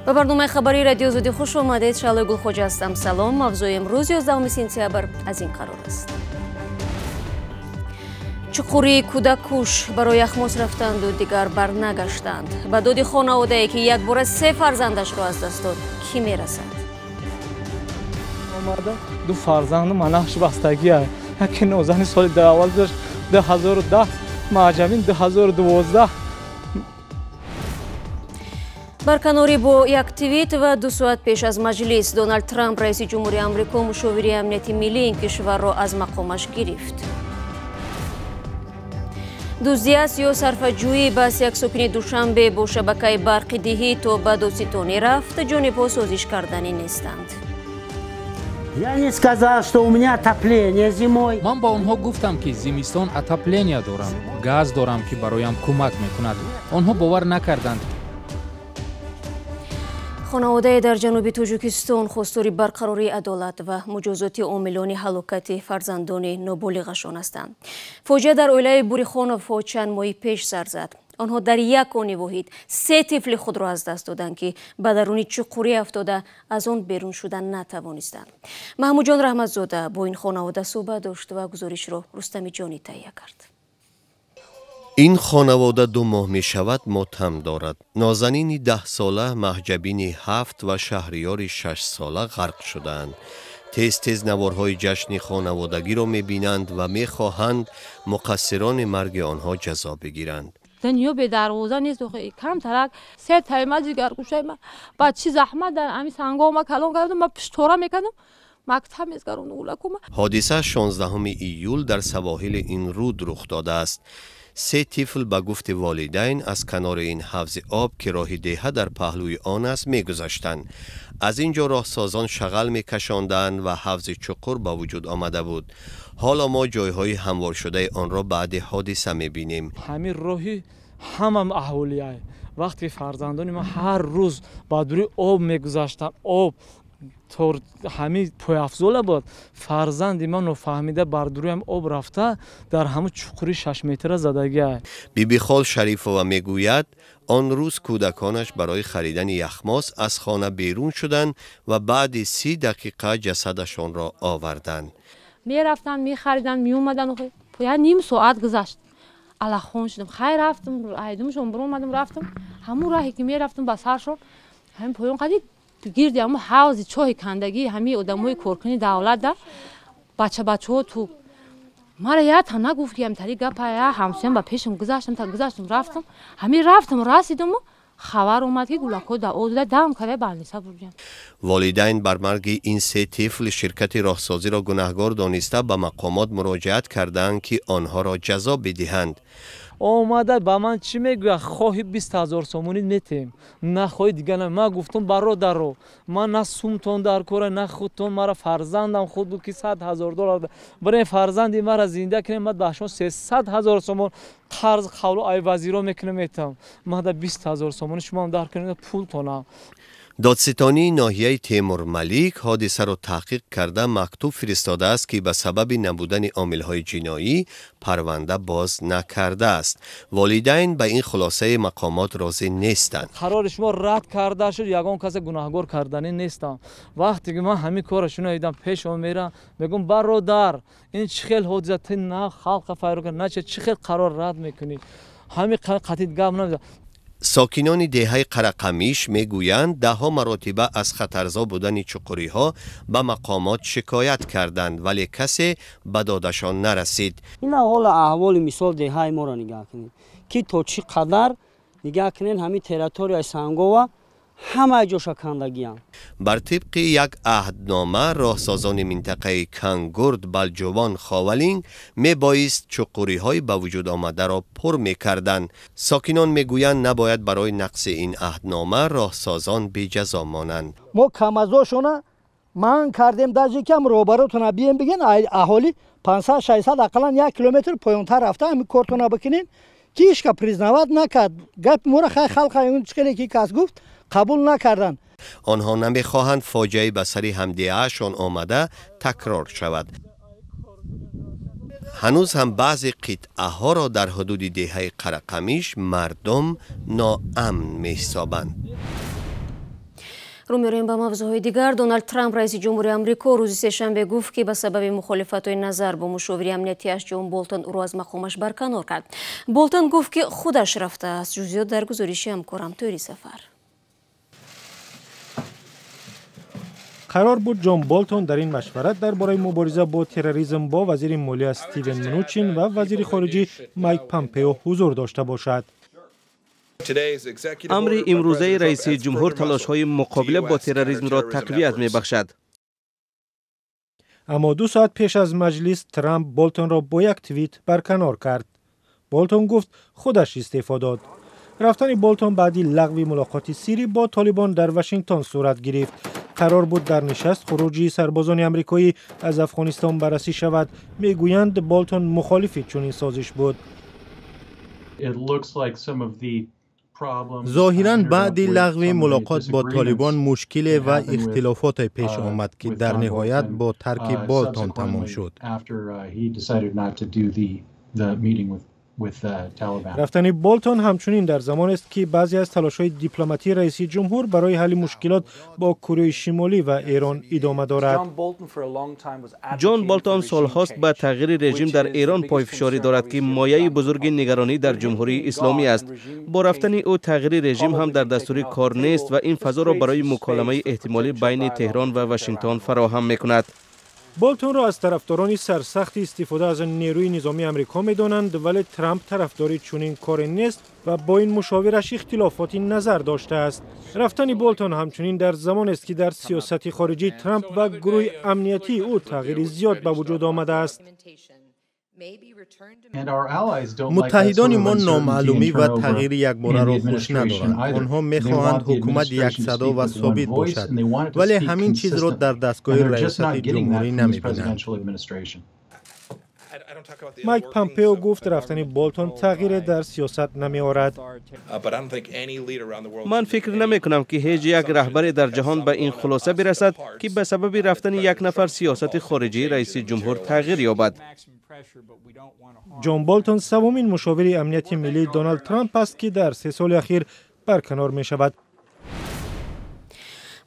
Ба барномаи хабарии Радиои Озодӣ хуш омадед. Шаҳлои Гулхоҷа ҳастам. Салом. Мавзӯи имрӯз 11 сентябр аз ин қарор аст. Чуқурии кӯдаккуш барои яхмос рафтанду дигар барнагаштанд. Ба доди хонаводае, ки якбора се фарзандашро аз даст дод, кӣ мерасад? Омада ду фарзанду манахш бастагия. Яке нозани соли аввал дошт 2010, Маҳҷабин 2012. Барканорӣ бо як твит ва 2 соат пеш аз маҷлис Доналд Трамп, раиси ҷумҳури Амрико, мушовири амнияти миллии ин кишварро аз мақомаш гирифт. Дуздӣ аст ё сарфаҷӯӣ? Бас як сокини Душанбе бо шабакаи барқи диҳӣ то ба додситонӣ рафт, ҷонибҳо созиш карданӣ нестанд. Я не сказал, что у меня отопление зимой. Ман ба онҳо гуфтам, ки зимистон отопления дорам, газ дорам, ки бароям кӯмак мекунад. Онҳо бовар накарданд. Хонаводае дар ҷануби Тоҷикистон хостори барқарории адолат ва муҷозоти омилони ҳалокати фарзандони ноболиғашон ҳастанд. Фоҷиа дар оилаи Бурихоновҳо чанд моҳи пеш сар зад. Онҳо дар як они воҳид се тифли худро аз даст доданд, ки ба даруни чуқурӣ афтода аз он берун шуда натавонистанд. Маҳмудҷон Раҳматзода бо ин хонавода суҳбат дошт ва гузоришро Рустами Ҷонӣ таҳия кард. Ин хонавода 2 моҳ мешавад мотам дорад. Нозанини 10-сола, Маҳҷабини 7 ва Шаҳриёри 6-сола ғарқ шудаанд. Тез-тез наворҳои ҷашни хонаводагиро мебинанд ва мехоҳанд муқассирони марги онҳо ҷазо бигиранд. Дунё бедарвоза нест, камтарак се тайма ҷигаргӯшаи ма ба чӣ заҳмат дар ҳамин сангоҳ ма калон кардам, ма пиштора мекардам, мактаб мезгарондам гулакума. Ҳодиса 16 июл дар савоҳили ин руд рух додааст. Се тифл ба гуфти волидайн аз канори ин ҳавзи об, ки роҳи деҳа дар паҳлӯи он аст, мегузаштанд. Аз ин ҷо роҳсозон шағал мекашонданд ва ҳавзи чуқур ба вуҷуд омада буд. Ҳоло мо ҷойҳои ҳамворшудаи онро баъди ҳодиса мебинем. Ҳамин роҳи ҳамам аҳолиай. Вақте фарзандони ман ҳар рӯз ба дури об мегузаштанд, об то ҳамин пойафзола буд, фарзанди ман нофаҳмида бар дуруям об рафта дар ҳамун чуқури 6 метра задагиай. Бибихол Шарифова мегӯяд, он рӯз кӯдаконаш барои харидани яхмос аз хона берун шуданд ва баъди 30 дақиқа ҷасадашонро оварданд. Мерафтанд, мехариданд, меомаданд. Я ним соат гузашт. Алахон шудам. Хай рафтам, айдумшон биромадам, рафтам. Ҳамун раҳе ки мерафтам ба саршон, ҳамин поён қади гирди ҳамун ҳавзи чоҳи кандагӣ ҳамин одамои коркуни давлат да бача-бачаҳо ту мара я та нагуфт, ки ҳамтари гапа я ҳамсоям ба пешам гузаштам, та гузаштам, рафтам, ҳамин рафтам, расидаму хабар омад, ки гулакҳо да озуда дам карда балниса бурдем. Волидайн бар марги ин се тифл ширкати роҳсозиро гунаҳгор дониста ба мақомот муроҷиат карданд, ки онҳоро ҷазо бидиҳанд. Омада ба ман чӣ мегӯяд? Хоҳи 20 000 сомонӣ метем, нахоҳи дига на. Ман гуфтам, бародаро, ман на сумтон дар кора, на худтон, мара фарзандам худ буд, ки 100 000 доллар бирем, фарзанди мара зинда кунем, ман ба шумо 300 000 сомон қарз қавлу ай вазиро мекунам, метам. Ман да 20 000 сомонӣ шумоам дар кунем, пултонам. Додситонии ноҳияи Темурмалик ҳодисаро таҳқиқ карда мактуб фиристодааст, ки ба сабаби набудани омилҳои ҷиноӣ парванда боз накардааст. Волидайн ба ин хулосаи мақомот розӣ нестанд. Қарори шумо рад карда шуд, ягон касе гунаҳгор карданӣ нестам. Вақте ки ман ҳамин корро шунидам, пешо мерам, мегӯм, бародар, ин чӣ хел ҳодиса, ту на халқа файро кар, на чӣ хел қарор рад мекунӣ? Ҳамин қатъи гап намезанам. Сокинони деҳаи Қарақамиш мегӯянд, даҳҳо маротиба аз хатарзо будани чуқуриҳо ба мақомот шикоят карданд, вале касе ба додашон нарасид. Ин ҳола аҳволи мисол деҳаи моро нигаҳ кунед, ки то чӣ қадар нигаҳ кунед, ҳамин территорияи Сангова ҳамаи ҷоша кандагианд. Бар тибқи як аҳднома роҳсозони минтақаи Кангурд, Балҷувон, Ховалинг мебоист чуқуриҳои ба вуҷуд омадаро пур мекарданд. Сокинон мегӯянд, набояд барои нақси ин аҳднома роҳсозон беҷазо монанд. Мо камазошона манъ кардем, даже кам роҳбаротона бием бигӯен, аҳолӣ 500-600 ақаллан 1 километр поёнтар рафта ҳамин кортона бикунен, ки ҳеч ка признавать накард. Гапи моро хай халқа чӣ хеле ки кас гуфт, қабул накарданд. Онҳо намехоҳанд фоҷиаи ба сари ҳамдиҳаашон омада такрор шавад. Ҳанӯз ҳам баъзе қитъаҳоро дар ҳудуди деҳаи Қарақамиш мардум ноамн меҳисобанд. Рӯ меорем ба мавзӯъҳои дигар. Доналд Трамп, раиси ҷумҳури Амрико, рӯзи сешанбе гуфт, ки ба сабаби мухолифатҳои назар бо мушовири амниятиаш Ҷон Болтон ӯро аз мақомаш барканор кард. Болтон гуфт, ки худаш рафтааст. Ҷузъиёт дар гузориши ҳамкорам Тоҳири Сафар. Қарор буд Ҷон Болтон дар ин машварат дар бораи мубориза бо терроризм бо вазири молия Стивен Мнучин ва вазири хориҷӣ Майк Помпео ҳузур дошта бошад. Амри имрӯзаи раиси ҷумҳур талошҳои муқобила бо терроризмро тақвият мебахшад. Аммо 2 соат пеш аз маҷлис Трамп Болтонро бо як твит барканор кард. Болтон гуфт, худаш истеъфо дод. Рафтани Болтон баъди лағви мулоқоти сирӣ бо Толибон дар Вашингтон сурат гирифт. Қарор буд дар нишаст хуруҷи сарбозони амрикоӣ аз Афғонистон баррасӣ шавад. Мегӯянд, Болтон мухолифи чунин созиш буд. Зоҳиран баъди лағви мулоқот бо Толибон мушкиле ва ихтилофоте пеш омад, ки дар ниҳоят бо тарки Болтон тамом шуд. Рафтани Болтон ҳамчунин дар замонест, ки баъзе аз талошҳои дипломатии раиси ҷумҳур барои ҳалли мушкилот бо Кореяи Шимолӣ ва Эрон идома дорад. Ҷон Болтон солҳост ба тағйири режим дар Эрон пойфишорӣ дорад, ки мояи бузурги нигаронӣ дар Ҷумҳурии Исломӣ аст. Бо рафтани ӯ тағйири режим ҳам дар дастури кор нест ва ин фазоро барои муколамаи эҳтимолӣ байни Теҳрон ва Вашингтон фароҳам мекунад. Болтонро аз тарафдорони сарсахти истифода аз нерӯи низомии Амрико медонанд, вале Трамп тарафдори чунин коре нест ва бо ин мушовираш ихтилофоти назар доштааст. Рафтани Болтон ҳамчунин дар замонест, ки дар сиёсати хориҷии Трамп ва гурӯҳи амниятии ӯ тағйири зиёд ба вуҷуд омадааст. Муттаҳидони мо номаълумӣ ва тағйири якбораро хуш надоранд. Онҳо мехоҳанд ҳукумат яксадо ва собит бошад, вале ҳамин чизро дар дастгоҳи раёсати ҷумҳурӣ намебинанд. Майк Помпео гуфт, рафтани Болтон тағйире дар сиёсат намеорад. Ман фикр намекунам, ки ҳеҷ як раҳбаре дар ҷаҳон ба ин хулоса бирасад, ки ба сабаби рафтани як нафар сиёсати хориҷии раиси ҷумҳур тағйир ёбад. Ҷон Болтон севумин мушовири амнияти миллии Доналд Трамп аст, ки дар 3 соли ахир барканор мешавад.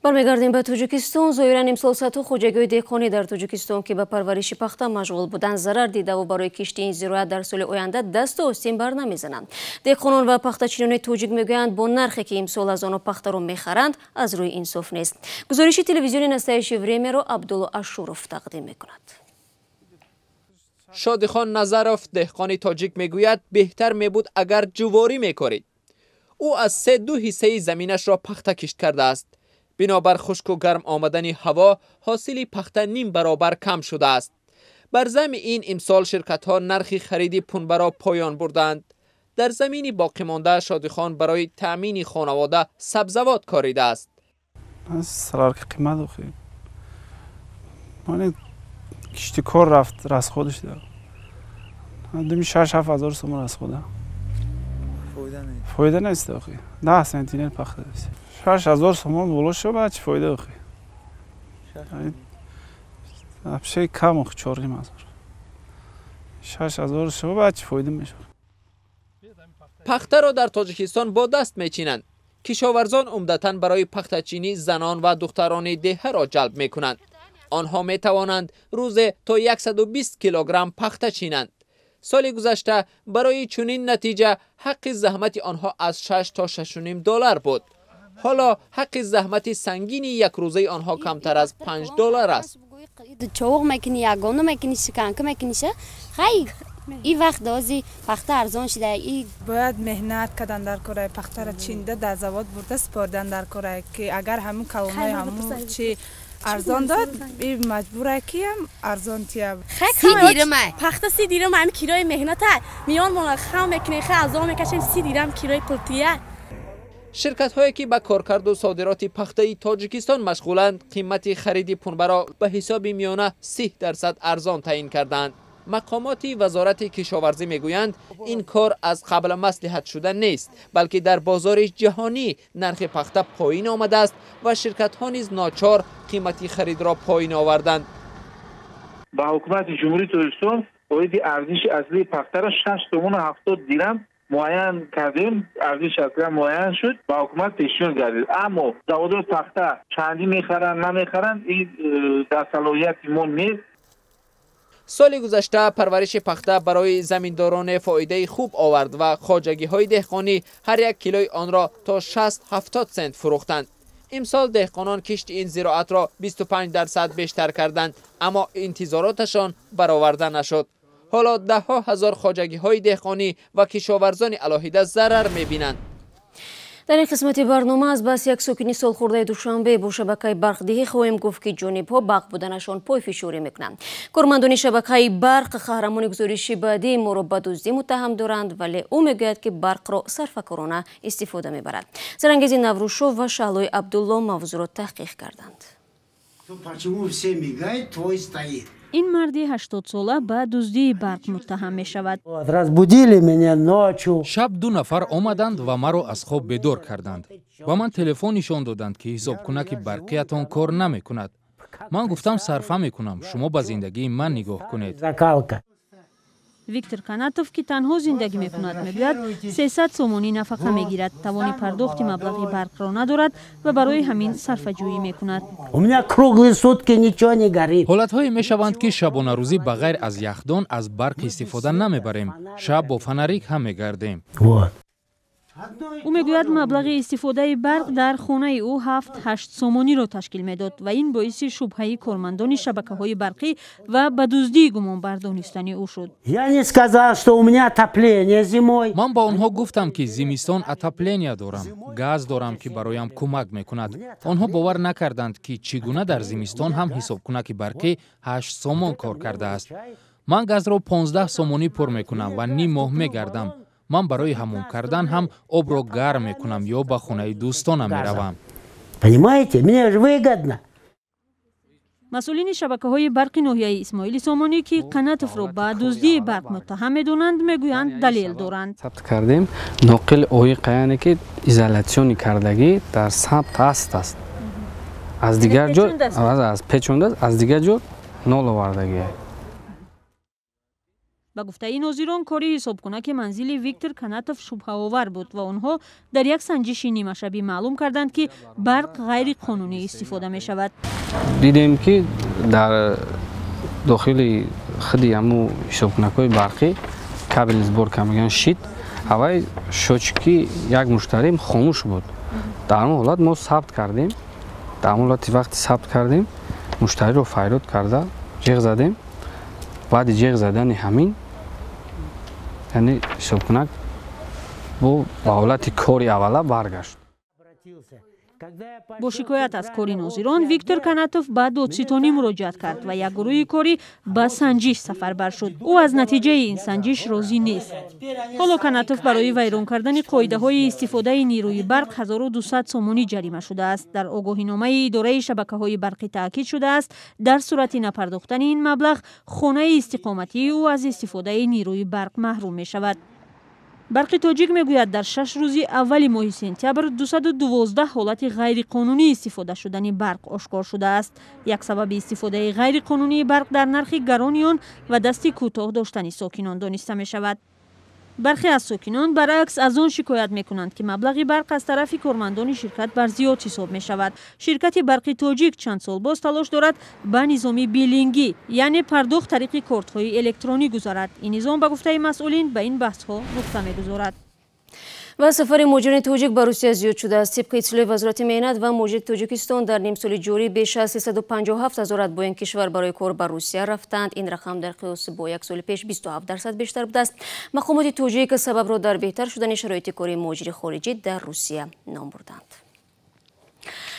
Бармегардем ба Тоҷикистон. Зоҳиран имсол садҳо хоҷагиҳои деҳқонӣ дар Тоҷикистон, ки ба парвариши пахта машғул буданд, зарар дидаву барои кишти ин зироат дар соли оянда дасту остин бар намезананд. Деҳқонон ва пахтачинони тоҷик мегӯянд, бо нархе ки имсол аз онҳо пахтаро мехаранд, аз рӯи инсоф нест. Гузориши телевизиони Настоящее времяро Абдулло Ашуров тақдим мекунад. Шодихон Назаров, деҳқони тоҷик, мегӯяд, беҳтар мебуд, агар ҷуворӣ мекорид. Ӯ аз 3-2 ҳиссаи заминашро пахта кишт кардааст. Бинобар хушку гарм омадани ҳаво, ҳосили пахта ним баробар кам шудааст. Бар зами ин имсол ширкатҳо нархи хариди пунбаро поён бурданд. Дар замини боқимонда Шодихон барои таъмини хонавода сабзавот коридааст. Кишти кор рафт, расходи шуда. Думи 6-7 ҳазор сомон расхода. Фоида нест охи. 10 сентинер пахта аст. 6 ҳазор сомон боло шуд, баъд чӣ фоида охи? Вообще кам охи, 4,5 ҳазор. 6 ҳазор шуд, баъд чӣ фоида мешавад? Пахтаро дар Тоҷикистон бо даст мечинанд. Кишоварзон умдатан барои пахтачинӣ занон ва духтарони деҳаро ҷалб мекунанд. Онҳо метавонанд рӯзе то 120 килограмм пахта чинанд. Соли гузашта барои чунин натиҷа ҳаққи заҳмати онҳо аз 6 то 6,5 доллар буд. Ҳоло ҳаққи заҳмати сангини якрӯзаи онҳо камтар аз 5 доллар аст. Чоғ мекунӣ, ягона мекунӣ, шиканка мекунӣ, хай и вақт дози пахта арзон шуда. Бояд меҳнат кардан дар кораи, пахтара чинда дар завод бурда супордан дар кораи, ки агар ҳамун калонаи ҳамун чи арзон дод, и маҷбура киям арзон тия. Си дирам пахта, си дирам ҳами кирои меҳната миён мона хам мекунем, хай арзон мекашем, си дирам кирои пултия. Ширкатҳое ки ба коркарду содироти пахтаи Тоҷикистон машғуланд, қимати хариди пунбаро ба ҳисоби миёна 30% арзон таъин карданд. Мақомоти вазорати кишоварзӣ мегӯянд, ин кор аз қабл маслиҳат шуда нест, балки дар бозори ҷаҳонӣ нархи пахта поин омадааст ва ширкатҳо низ ночор қимати харидро поин оварданд. Ба ҳукумати Ҷумҳурии Тоҷикистон оиди арзиши аслии пахтаро 6 сомону 70 дирам Муайян кардем, арзиши аслӣ муайян шуд, ба ҳукумат пешниҳод гардид. Аммо заводҳои пахта чандӣ мехаранд, намехаранд, ин дар салоҳияти мо нест. Соли гузашта парвариши пахта барои заминдорон фоидаи хуб овард ва хоҷагиҳои деҳқонӣ ҳар як килои онро то 60-70 сент фурӯхтанд. Имсол деҳқонон кишти ин зироатро 25% бештар карданд, аммо интизороташон бароварда нашуд. Ҳоло даҳҳо ҳазор хоҷагиҳои деҳқонӣ ва кишоварзони алоҳида зарар мебинанд. Дар ин қисмати барнома аз баҳси як сокини солхӯрдаи Душанбе бо шабакаи барқдиҳӣ хоҳем гуфт, ки ҷонибҳо барқ буданашон пойфишорӣ мекунанд. Кормандони шабакаи барқ қаҳрамони гузориши баъдии моро ба дуздӣ муттаҳам доранд, вале ӯ мегӯяд, ки барқро сарфакорона истифода мебарад. Сарангези Наврӯзшов ва Шаҳлои Абдулло мавзӯъро таҳқиқ карданд. Ин марди 80-сола ба дуздии барқ муттаҳам мешавад. Шаб 2 нафар омаданд ва маро аз хоб бедор карданд. Ба ман телефон нишон доданд, ки ҳисобкунаки барқиятон кор намекунад. Ман гуфтам, сарфа мекунам, шумо ба зиндагии ман нигоҳ кунед. Виктор Канатов, ки танҳо зиндагӣ мекунад, мегӯяд 300 сомонӣ нафақа мегирад, тавони пардохти маблағи барқро надорад ва барои ҳамин сарфаҷӯӣ мекунад. Ҳолатҳое мешаванд, ки шабонарӯзӣ ба ғайр аз яхдон аз барқ истифода намебарем. Шаб бо фонарик ҳам мегардем. Ӯ мегӯяд маблағи истифодаи барқ дар хонаи ӯ 7-8 сомониро ташкил медод ва ин боиси шубҳаи кормандони шабакаҳои барқӣ ва ба дуздӣ гумонбар донистани ӯ шуд. Ман ба онҳо гуфтам, ки зимистон отопления дорам, газ дорам, ки бароям кӯмак мекунад. Онҳо бовар накарданд, ки чӣ гуна дар зимистон ҳам ҳисобкунаки барқӣ 8 сомон кор кардааст. Ман газро 15 сомонӣ пур мекунам ва ним моҳ мегардам. Ман барои ҳамом кардан ҳам обро гарм мекунам ё ба хонаи дӯстонам меравам. Масъулини шабакаҳои барқи ноҳияи Исмоили Сомонӣ, ки Канатовро ба дуздии барқ муттаҳам медонанд, мегӯянд далел доранд. Сабт кардем, ноқил оиқа, яъне ки изолятсиони кардагӣ дар сабт аст. Аз дигар ҷо аз печондааст, аз дигар ҷо нол овардагӣ. Ба гуфтаи нозирон, кори ҳисобкунаки манзили Виктор Канатов шубҳаовар буд ва онҳо дар як санҷиши нимашабӣ маълум карданд, ки барқ ғайриқонунӣ истифода мешавад. Дидем, ки дар дохили худи ҳамун ҳисобкунакҳои барқӣ кабели сборка мегӯянд, щит, ҳавай счётчики як муштарим хомӯш буд. Дар он ҳолат мо сабт кардем. Дар он ҳолати вақти сабт кардем, муштариро файрод карда ҷеғ задем. Баъди ҷеғ задани ҳамин, яъне ҳисобкунак бо ба ҳолати кори аввала баргашт. Бо шикоят аз кори нозирон, Виктор Канатов ба додситонӣ муроҷиат кард ва як гурӯҳи корӣ ба санҷиш сафарбар шуд. Ӯ аз натиҷаи ин санҷиш розӣ нест. Ҳоло Канатов барои вайрон кардани қоидаҳои истифодаи нерӯи барқ 1200 сомонӣ ҷарима шудааст. Дар огоҳиномаи идораи шабакаҳои барқӣ таъкид шудааст, дар сурати напардохтани ин маблағ хонаи истиқоматии ӯ аз истифодаи нерӯи барқ маҳрум мешавад. Барқи Тоҷик мегӯяд, дар 6 рӯзи аввали моҳи сентябр 212 ҳолати ғайриқонунӣ истифода шудани барқ ошкор шудааст. Як сабаби истифодаи ғайриқонунии барқ дар нархи гарони он ва дасти кӯтоҳ доштани сокинон дониста мешавад. Бархе аз сокинон баръакс аз он шикоят мекунанд, ки маблағи барқ аз тарафи кормандони ширкат бар зиёд ҳисоб мешавад. Ширкати Барқи Тоҷик чанд сол боз талош дорад ба низоми биллингӣ, яъне пардохт тариқи кортҳои электронӣ гузарад. Ин низом, ба гуфтаи масъулин, ба ин баҳсҳо нуқта мегузорад. Ва сафари муҳоҷирони тоҷик ба Русия зиёд шудааст. Тибқи иттилои Вазорати меҳнат ва муҳоҷирати Тоҷикистон, дар нимсоли ҷорӣ беш аз 357 ҳазор атбои ин кишвар барои кор ба Русия рафтанд. Ин рақам дар қиёс бо як соли пеш 27% бештар будааст. Мақомоти тоҷик сабабро дар беҳтар шудани шароити кори муҳоҷири хориҷӣ дар Русия ном бурданд.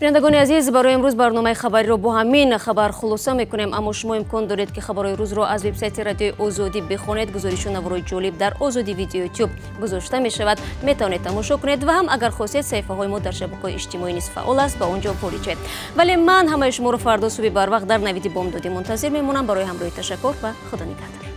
Бинандагони азиз, барои имрӯз барномаи хабариро бо ҳамин хабар хулоса мекунем, аммо шумо имкон доред, ки хабарҳои рӯзро аз вебсайти Радиои Озодӣ бихонед. Гузоришу наворҳои ҷолиб дар Озодӣ видео ютуб гузошта мешавад, метавонед тамошо кунед ва ҳам агар хостед, саҳифаҳои мо дар шабакаҳои иҷтимоӣ низ фаъол аст, ба он ҷо ворид шавед. Вале ман ҳамаи шуморо фардо субҳи барвақт дар навиди бомдодӣ мунтазир мемонам. Барои ҳамроҳӣ ташаккур ва Худо нигаҳдор.